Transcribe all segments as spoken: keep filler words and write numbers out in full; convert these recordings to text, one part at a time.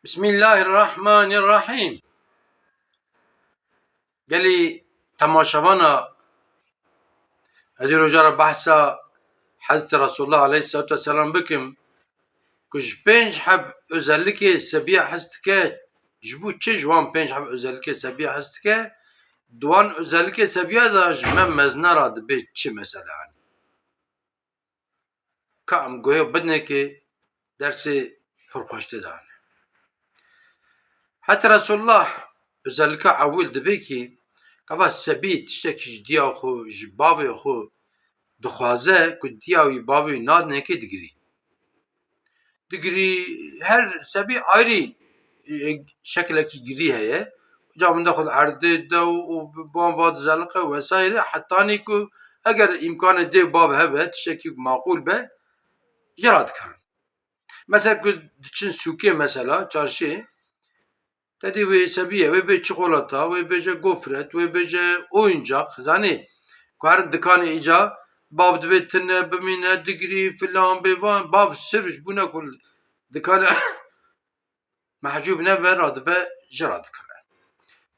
Bismillahirrahmanirrahim. Gelî temaşevana, ez ê roja re behsa Hezretî Resulullah aleyhisselatu vesselam bikim, ku ji pênc heb özellikê sebiya hez dike, ji bo çi ji wan pênc heb özellikê sebiya hez dike, di wan özellikê sebiya de ji me mezina re dibê çi mesela? Ka em guhê bidinekê dersê pir xweş tê de hene. Heta Resulullah özellikle ewil dibê ki, kava sebî tiştekî ji diya xwe, ji bavê xwe dixwaze ku diya wî bavê wî nadinekê digirî. Digirî, her sebî ayrî, e, şekilekî girî heye. Ca min de xwe li erdê de û, û bi wan va dizeliqe û vesaire, hetanî ku eger îmkanê dê bav hebe, tiştekî maqûl be, jê re dikarin. Mesela ku diçin sûkê mesela, çarşê, te dî wê sebî ye, wê bê çikolata, wê bêje gofret, wê bêje oyuncak, zanî, ku herin dikanê îca, bav dibê tine, bimîne, digirî, filan, bê van, bav sirf ji bûne ku dikanê mehcûb nebe, radibe, ji radikire.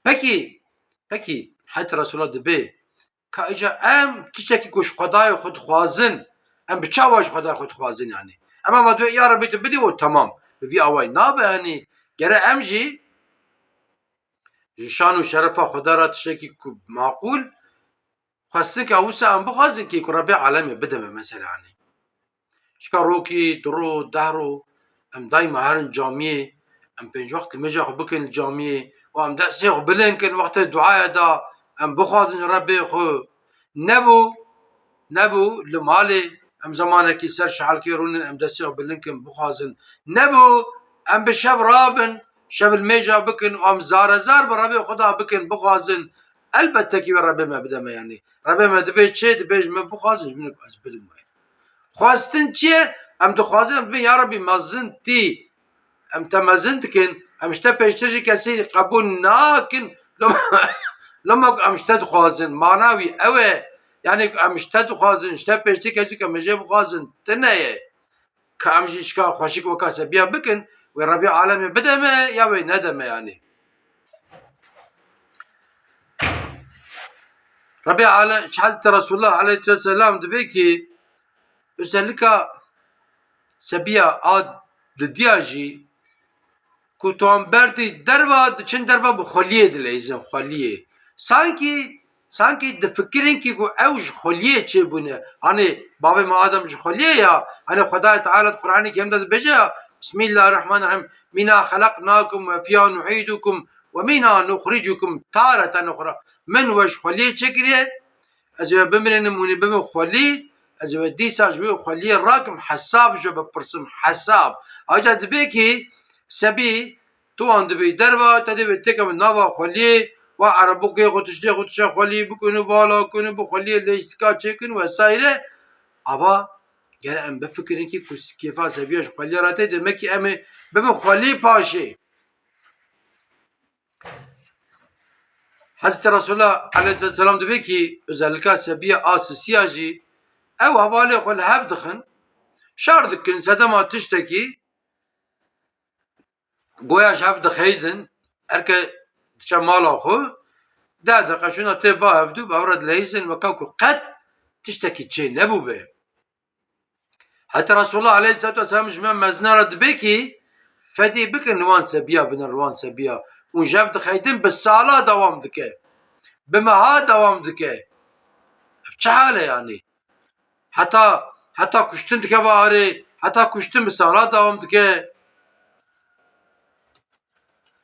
Pekî, pekî, het Resulullah dibê, ka îca em tiştekî ku ji Xwedayê xwe dixwazin, em bi çawa ji Xwedayê xwe dixwazin yani? Em ama dibê, ya Rebî tu bidî û temam. Bi vî awayî nabe yani. Gere em jî ji şan û şerefa Xweda re tiştekî ku maqûl, xwestin ke wisa em bixwazin ki ku Rebê alemê bide me mesela yani. Şika rokî, du ro, deh ro, em daîma herin camiyê, em pênc wext limêja xwe bikin li camiyê û em destê xwe bilind kin wextê duaya de em bixwazin ji Rebê xwe. Nebû, nebû li malê em zemanekî ser şehelkê rûnin, em destê xwe bilind kin bixwazin. Nebû em bi şev rabin, şev limêja bikin û em zare zar bi Rebê xwe de bikin, bixwazin. Elbette ki wê Rebê me bide me yani. Rebê me dibê çi? Dibê ji me bixwazin, ji min ez bidim we. Xwestin çi ye? Em dixwazin, em dibên, ya Rebî, mezin tî. Em te mezin dikin, em ji te pêştir jî kesî qebûl nakin. Loma, loma ku em ji te dixwazin, mana wî ew e. Yani em ji te dixwazin, ji te pêştir kesî ku em jê bixwazin, tune ye. Ka em jî şika xweşik weka sebiya bikin, wê Rebî alemê bide me ya wê nede me yani. Rebî alem, Hezretî Resulullah aleyhisselam dibê ki, özellikle sebiya a didiya jî, ku tu an berdî derva, diçin derva bi xweliyê dileyzin, xweliyê. Sankî, sankî difikirin ki ku ew ji xweliyê çêbûne. Hani bavê me Adem ji xweliyê ya. Hani Xwedayê Teala di Qur'anê Kerim de dibêje ya, Bismillahirrahmanirrahim. Mina xelaqnakum ve fiha nu'idukum ve mina nuxricukum tareten uxra. Min we ji xweliyê çêkiriye. Ez ê we bimirînim, hûn ê bibin xwelî, ez ê we dîsa ji wê xweliyê rakim, hesab ji we bipirsim, hesab. Ayrıca dibê ki sebî tu wan dibî derva, te dê wê têkevin nava xweliyê, wa erebokê xwe, tiştê xwe, tişe xwelî bikin û vala kin û bi xweliyê lêstika çêkin vesaire. Ava gere em bifikirin ki ku kêfa sebiya ji xweliya re tê, demek ki em ê bibin xwelî paşê. Hezretî Resulullah aleyhisselam dibê ki özellikle sebiya a sisiya jî ew hevalê xwe li hev dixin, şer dikin, sedema tiştekî goya ji hev dixeydin, her ke diçe mala xwe, deh deqe şûna tê ba hevdû, bi hev re dileyîzin weka ku qet tiştekî çê nebûbe. Heta Resulullah aleyhisselatu vesselam ji me mezina re dibê ki fedî bikin li wan sebiya, binin li wan sebiya. Û ji hev dixeydin bi sala dewam dike. Bi meha dewam dike. Ev çi hal e yani? Heta, heta kuştin dikeve arê, heta kuştin bi sala dewam dike.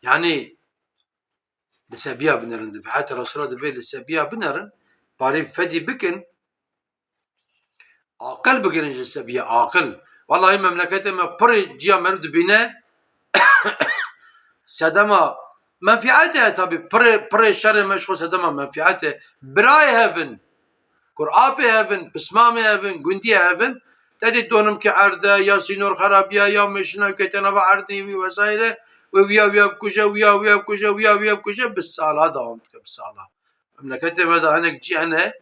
Yani li sebiya binirin dibe. Heta Resulullah dibê li sebiya binerin, parî fedî bikin. Aqil bigirin ji sebiya, aqil. Wellahî memleketê me pirê ciya meriv dibîne. Sedema menfiatê ye tabî. Pirê, pirê şerê me ji xwe sedema menfiatê. Birayê hevin. Kur apê hevin, pismamê hevin, gundiyê hevin. Te dî donim ki erde, ya sînor xerabiya, ya mêşina ke te nava erdê wî vesaire. Wê wiya, wiya bikuje, wiya, wiya bikuje, wiya, wiya bikuje. Bi sala dewam dike, bi sala. Memleketê me de hinek cî hene.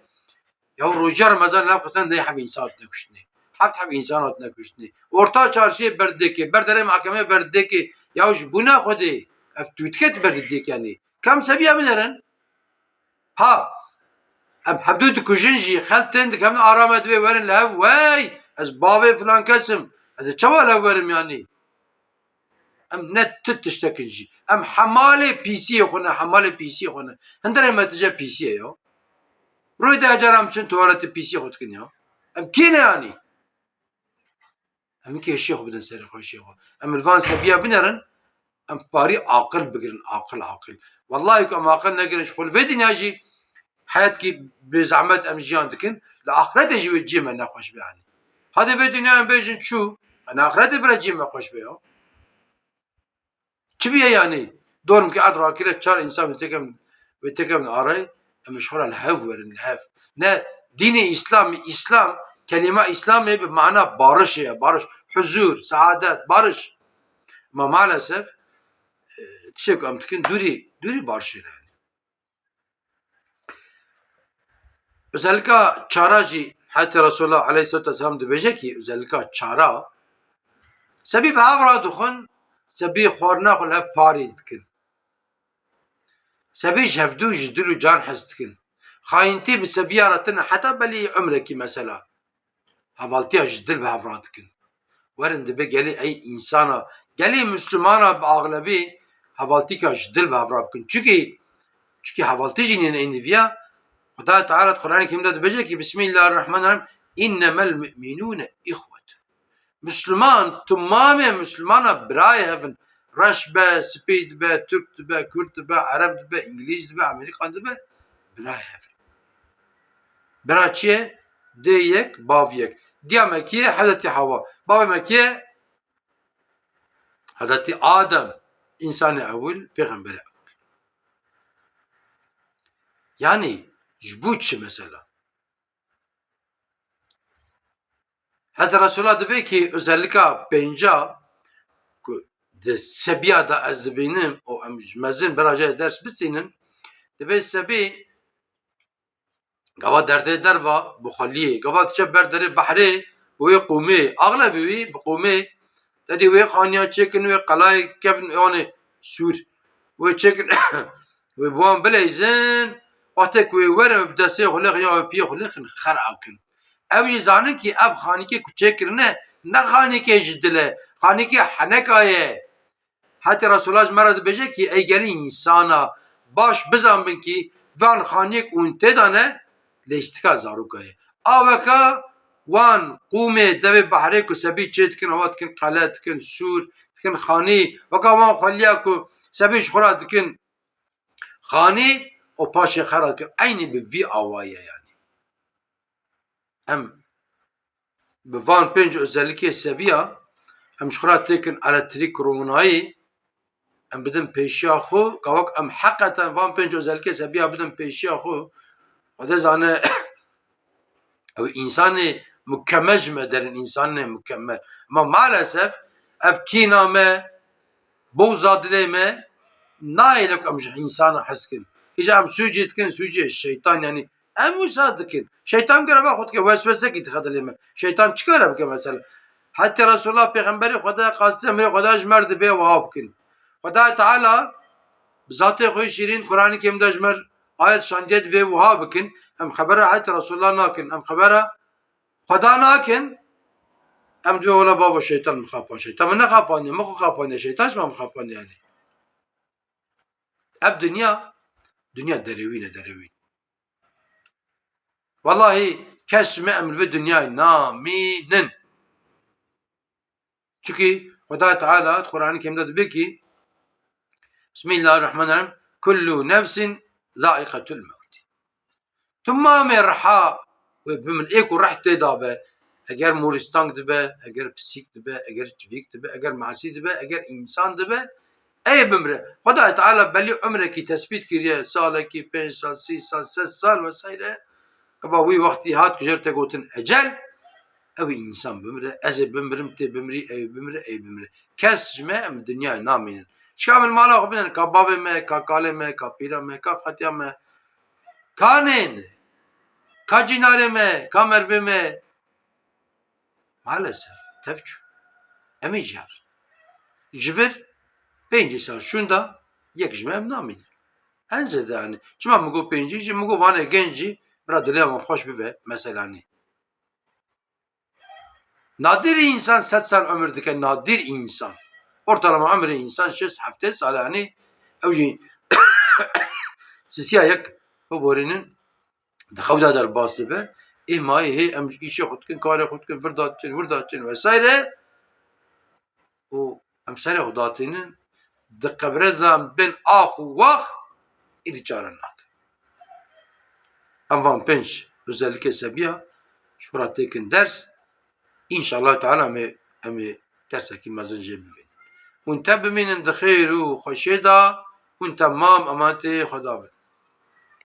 Ya rojya Remezan lav xwestin neh heb însan hatine kuştinê. Heft heb însan hatine kuştinê. Orta çarşiyê berdêkê, ber derê mahkemeyê berdêkê, Ya ji bûna Xwedê ev tûtike dibe di dîk yanî. Kam sebiya binerin? Ha, em hevdû dikujin jî, xelk tên dikevin ara me divê werin li hev, wey, ez bavê filan kes im, ez ê çawa li hev werim yanî? Em ne tu tiştek in jî. Em hemalê pîsiyê xwe ne, hemalê pîsiyê xwe ne. Hindirê me tije pîsiyê ya. Roy de cara em çin tuwaletê pîsiyê xwe dikin ya. Em kê ne yanî? Em kêşiyê xwe bidin serê xweşiyê xwe. Em li van sebiya binerin, em parî aqil bigirin, aqil, aqil. Wellahî ku em aqil negirin ji xwe li vê dinya jî heyetkî bi zehmet em jiyan dikin, li axretê jî wê cihê me nexweş be yanî. Hadê vê dinya em bêjin çû, em axretê bira cihê me xweş be ya. Çi bûye yanî? Dorm ki ed rakire çar însan wê têkevin, wê têkevin arayê, em ji xwe re li hev werin, li hev. Ne dînê Îslam, Îslam, kelîma Îslamê bi mana barişê ye, bariş, huzur, saadet, bariş. Ma maalesef, e, tiştê ku em dikin dûrî, dûrî barişê ne yanî. Özellikle çara jî Hezretî Resulullah aleyhissalatu vesselam dibêje ki özellikle çara sebî bi hev re dixwin, sebî xwarina xwe li hev parî dikin. Sebî ji hevdû ji dil û can hez dikin. Xayintî bi sebiya re tine heta belî umrekî mesela. Hevaltiya ji dil bi hev re dikin. Werin dibe gelê ey însana, gelê Mislimana bi axlebî hevaltîka ji dil bi hev re bikin. Çikî, çikî hevaltî jî nîne ey niviya. Xuda Teala di Quranê Kerîm de dibêje ki, Bismillahirrahmanirrahim, innemel mu'minûne ihwetun. Misliman, timamê Mislimana birayê hev in. Reş be, spî dibe, Tirk dibe, Kurd dibe, Ereb dibe, Îngilîz dibe, Amerîkan dibe, birayê hev in. Bira çi ye? Dê yek, bav yek. Diya me kî ye? Hezretî Hewa. Bavê me kî ye? Hezretî Adem. Însanê ewil, pêxemberê ewil. Yanî ji bo çi mesela? Heta Resulullah dibe ki özellikle pênca ku di sebiya de ez dibînim û em ji mezin bira jê ders bistînin, dibe sebî gava derdê derva bi xweliyê, gava diçe ber derê behrê bi wê qûmê, axlebî wî bi qûmê, te dî wê xaniya çêkin, wê qelayê kevin, yanê sûr, wê çêkin, wê bi wan bileyzin, wextê ku wê werin bi destê xwe lêxin ya wê piyê xwe lêxin, xera kin. Ew jî zanin ki ev xanîkê ku çêkirine, ne xanîkê ji dil e, xanîkê heneka ye. Hetê Resulullah ji me re dibêje ki ey gelî însana baş bizanbin ki van xaniyek hûn tê de ne, lêstika zaroka ye. Aweka wan qûmê devê behrê ku sebî çê dikin, awa dikin qele, dikin sûr, dikin xanî, weka wan xweliya ku sebî ji xwe re dikin xanî û paşê xera dikin. Eynî bi vî awayî ye yanî. Em bi van pênc özellikê sebiya, em ji xwe re têkin elektrîk ronayî, em bidin pêşiya xwe, gavak em heqeten van pênc özellikê sebiya bidin pêşiya xwe, Xwedê zane, ew însanê mukemmel ji me derin, însanê mukemmel. Ama maalesef ev kîna me, boza dilê me nayê lek em ji însana hez kin. Îca em sûcî dikin, sûcê şeytan, yanî em wisa dikin. Şeytan gereva xwe dike, weswesekî dixe dilê me. Şeytan çi kare bike mesela? Heta Resulullah pêxemberê Xwedê qasî emrê Xwedê ji me re dibe wiha bikin. Xwedayê Teala bi zatê xwe şîrîn Quranê Kerîm de ji me re ayet şandiye dibe wiha bikin. Em xebera heta Resulullah nakin. Em xebera Xweda nakin. Em dibe wela bavo şeytan min xapan. Şeytan min nexapaniye, min xwe xapaniye. Şeytan ji me min xapaniye yanî. Ev dinya, dinya derewîn e, derewîn. Wellahî kes ji me em li vê dinyayê namînin. Çikî Xweda Teala di Quranê Kerîm de dibe ki, Bismillahirrahmanirrahim, kullu nefsin zaiqetul mewt. Timamê reha wê bimir, ê ku reh tê de be, eger morîstang dibe, eger pisîk dibe, eger çivîk dibe, eger masî dibe, eger însan dibe, ê bimire. Xwedayê Teala belî umrekî tespît kiriye, salekî, pênc sal, sî sal, sed sal vesayre. Gava wî wextî hat ku jê re tê gotin ecel, ew ê însan bimire, ez ê bimirim, tê bimirî, ew ê bimire, ê bimire. Kes ji me em dinyayê namînin. Şika min mala xwe binin, ka bavê me, ka kalê me, ka pîra me, ka xetiya me, ka nê ne, ka cînarê me, ka mervê me. Maalesef, tev çû. Em ê jî herin. Ji vir Pêncî sal şûnda yek ji me ev namînin. En zêde yani. Çima min got pêncî jî, min got vanê genc jî bira dilê wan xweş bibe, mesela nê. Nadir insan sed sal ömür dike, nadir insan. Ortalama ömrü insan şêst heftê sal yani. Ew jî sisiya yek biborînin di xew de derbas dibe. Ê mayê hê em ji îşê xwe dikin, karê xwe dikin, vir daçin, wir daçin vesaire. Û em serê xwe datînin, di qebre de em bên ax û wax, êdî çare nake. Em van pênc özellikê sebiya, ji xwe re têkin ders, înşallah teala em ê, em ê dersekî mezin jê bibînin. Hûn te bimînin di xêr û xweşiyê de, hûn temam emanetê Xweda bin.